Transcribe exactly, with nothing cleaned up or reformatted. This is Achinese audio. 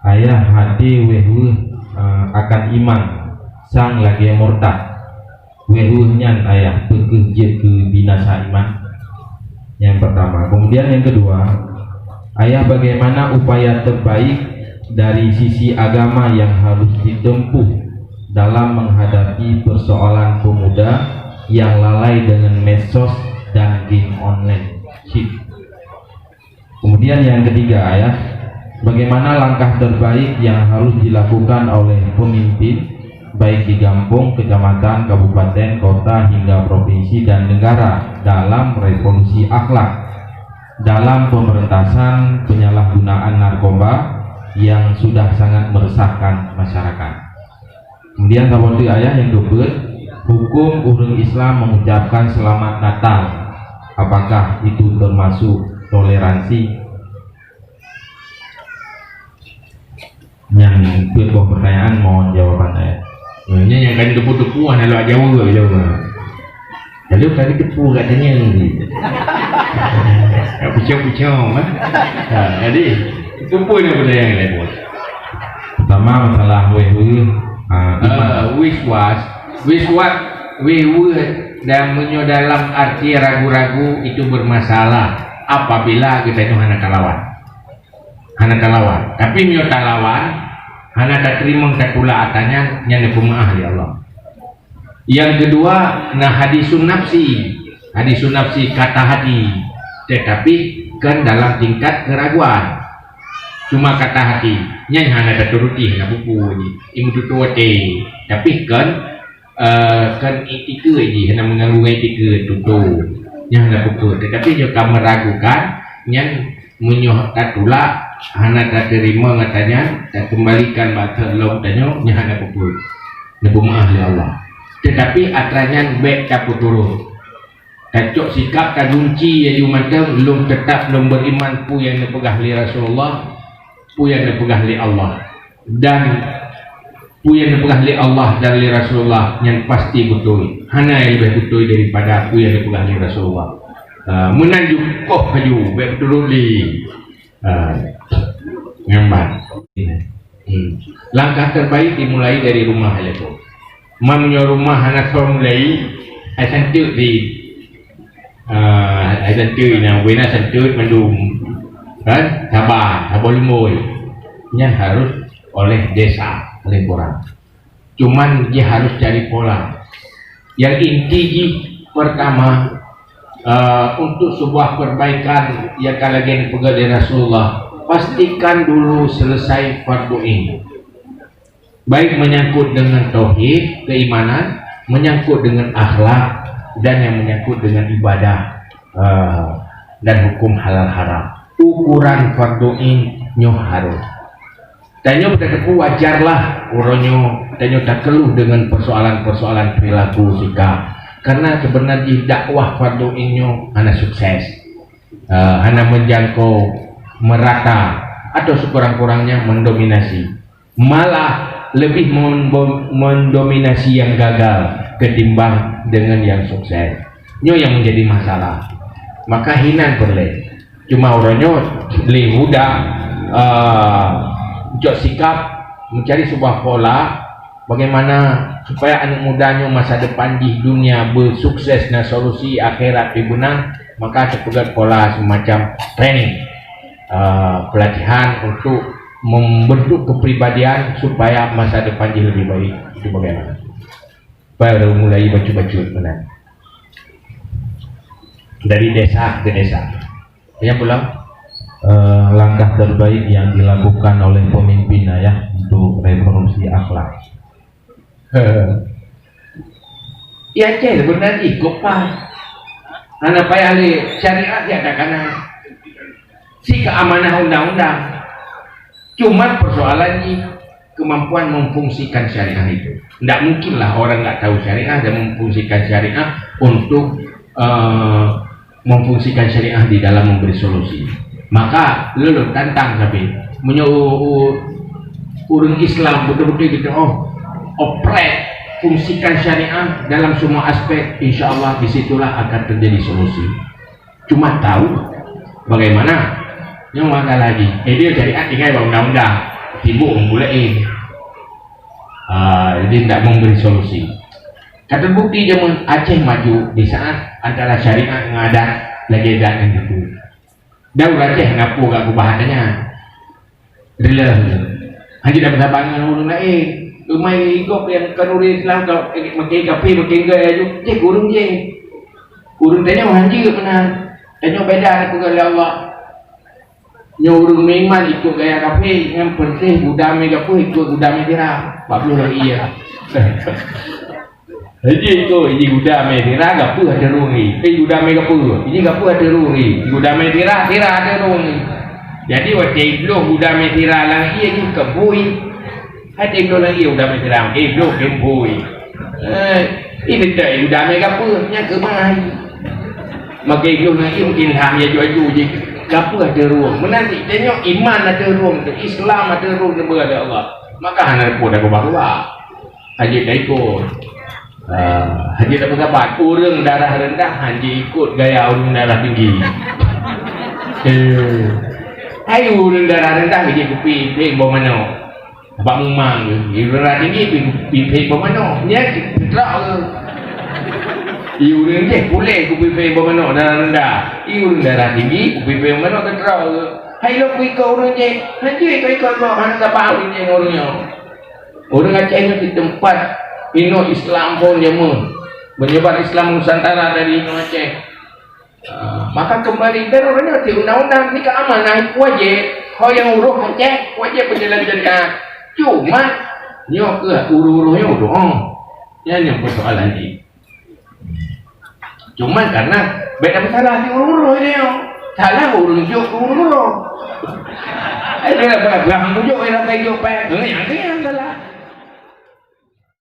Ayah hate wéh-wéh, eh, akan iman, sang lagée murtad. Wéh-wéh nyan ayah peue kheueh jeuet keu binasa iman? Yang pertama. Kemudian yang kedua, ayah bagaimana upaya terbaik dari sisi agama yang harus ditempuh dalam menghadapi persoalan pemuda yang lalai dengan medsos dan game online? Cit. Kemudian yang ketiga, ayah, bagaimana langkah terbaik yang harus dilakukan oleh pemimpin, baik di gampông, kecamatan, kabupaten, kota, hingga provinsi dan negara dalam revolusi akhlak, dalam pemberantasan penyalahgunaan narkoba yang sudah sangat meresahkan masyarakat? Kemudian saboh teuk ayah nyang keupeuet, huköm ureuëng Islam mengucapkan selamat Natal, apakah itu termasuk toleransi? Nyan peuet boh pertanyaan, mohon jawaban ayah. Nyan nyang kan teupeu-teupeu hana lôn jaweueb, jaweueb. Lalu kami teupeu kat tanyong ni. Pucong-pucong, eh. Ha, jadi, kumpul ni benda yang lain. Pertama, masalah wéh-wéh, ah, iman. Eh, wiswas. Wiswas, wéh-wéh dan meunyoe dalam arti ragu-ragu itu bermasalah apabila geutanyoe hana talawan. Hana talawan. Tapi meunyoe talawan, hana tateurimong tatulak atra nyan, nyan neupeumaáh lé Allah. Yang kedua, na hadisun nafsi. Hadisun nafsi kata hati, tetapi kan dalam tingkat keraguan. Cuma kata hati, nyan hana taturuti, hana buku ni. Ilmu tutu watée, tapi kan, eh, kan iktikeuet jih, hana meuganggu ngon iktikeuet tutu. Nyan hana buku. Tetapi jika meragukan, nyan meunyoe tatulak, hana tateurimong atra nyan, takeumbalikan bak lom tanyoe, nyan hana peue-peue. Neupeumaáh lé Allah. Tetapi atra nyan bék tapeuturot. Tacok sikap, tagunci laju mantong, lôn teutap lôn beriman peue nyang neupeugah lé Rasulullah, peue nyang neupeugah lé Allah. Dan peue nyang neupeugah lé Allah dan lé Rasulullah nyan pasti beutôi. Hana nyang leubeh beutôi daripada peue nyang neupeugah lé Rasulullah. Ah, meunan ju koh laju, bék beutôi lé. Ah, nyan ban. Hmm. Langkah terbaik dimulai dari rumah, hai lé po. Man meunyoe rumah hana soe mulai, hai santeuk di Ah, hai santeuk nyan, bubena santeuk mandum. Kan? Sabar, sabar leumbôi. Nyan harus oleh desa, paling kurang. Cuman dia harus cari pola. Yang inti jih, pertama, eh, untuk sebuah perbaikan yang ka lagée peugah dari Rasulullah, pastikan dulu selesai fardu ain. Baik menyangkut dengan tauhid, keimanan, menyangkut dengan akhlak, dan yang menyangkut dengan ibadah, eh, dan hukum halal haram. Ukuran fardu ain nyoe harus. Tanyoe beuteupeue wajarlah uroe nyoe tanyoe takeuluh dengan persoalan-persoalan perilaku sikap. Karena sebenarnya dakwah fardu ain nyoe hana sukses. Eh, hana menjangkau merata atau sekurang-kurangnya mendominasi. Malah lebih mem-, mendominasi yang gagal ketimbang dengan yang sukses. Nyoe yang menjadi masalah. Maka hinan peureulée. Cuma uroe nyoe lé muda, eh, jok sikap mencari sebuah pola bagaimana supaya aneuk muda nyoe masa depan jih dunia beusukses, na solusi akhirat dibeunang, maka teupeugét pola semacam training, eh, pelatihan untuk membentuk kepribadian supaya masa depan jih lebih baik. Itu bagaimana? Baru mulai bacut-bacut meunan. Dari desa ke desa. Yang pulang. Eh, langkah terbaik yang dilakukan oleh pemimpin ayah untuk revolusi akhlak. Ya, cek sebenarnya ikut pas. Hana payah lé syariat ya tak kana. Si ke amanah undang-undang. Cuma persoalan ni kemampuan memfungsikan syariah itu. Tidak mungkinlah orang nggak tahu syariah dan memfungsikan syariah untuk, eh, memfungsikan syariah di dalam memberi solusi. Maka lulus tantang sabe. Meunyoe u-, u-, ureuëng Islam betul-betul gitu, oh, operate, fungsikan syariah dalam semua aspek, insya Allah di situlah akan terjadi solusi. Cuma tahu bagaimana? Yang mana lagi? Eh, dia syariat tinggal bak undang-undang. Sibuk ngon buleuen. Ah, jadi tidak memberi solusi. Ka terbukti zaman Aceh maju di saat antara syariat dengan adat lagi adat ngon tipu. Dan ureuëng Aceh ngaku gak kubah hanya. Rela. Hanya dah bersabar dengan orang lain. Rumah ikut yang kanuri Islam kau makin kafe makin gaya tu. Cek urung je. Urung tanya hanya menang. Tanya beda aku oleh Allah. Nyoe ureuëng meuiman ikot gaya kafé, nyang peunteng guda mé gapeue ikot guda mé sira. Bak bloe lagèe iya. Jadi ikot, ini guda mé sira gapeue ateueh rueng ni. Eh, guda mé gapeue. Ini gapeue ateueh rueng ni. Guda mé sira, sira ateueh rueng ni. Jadi watèe ibloh guda mé sira lam ié jih keu bui. Hai teuh ibloh lagèe guda mé sira, ibloh keu bui. Eh, ini tak guda mé gapeue, nyang keu mai. Maka ibloh lagèe mungkin ilham ya aju-aju jih. Gapeue ateueh rueng? Meunan cit, tanyoe iman ateueh rueng teuh, Islam ateueh rueng teuh beu lé Allah. Maka hana pun dah ubah-ubah. Hana taikot. Ah, hana tapeusabat. Ureuëng darah rendah hana ikot gaya ureuëng darah tinggi. Eh. Hai ureuëng darah rendah jadi kupi, eh, bau manok. Bak mumang tu, di darah tinggi pi, pi, pi, peumanok. Nyan teutrok ke? Di ureuëng jih puléh kupi peumanok darah rendah. Di ureuëng darah tinggi kupi peumanok teutrok ke? Hai lôn kuikot ureuëng jih. Hana jeuet ikot-ikot kok, hana sabar ureuëng jih ngon ureuëng nyoe. Ureuëng Aceh nyoe di teumpat inoe Islam phon jameun. Menyebar Islam Nusantara dari inoe Aceh. Ah, maka kembali, dan orang nyoe di undang-undang ni ka amanah wajib. Ho nyang urus Aceh wajib berjalan syariat. Cuma nyoe keuh urus-urus nyoe doa. Nyan nyang persoalan ni. Cuma karena beda masalah di urus-urus ni. Salah urus jok urus-urus. Eh, dia dah pegang jok, dia dah pegang jok, eh. Eh, yang ni yang salah.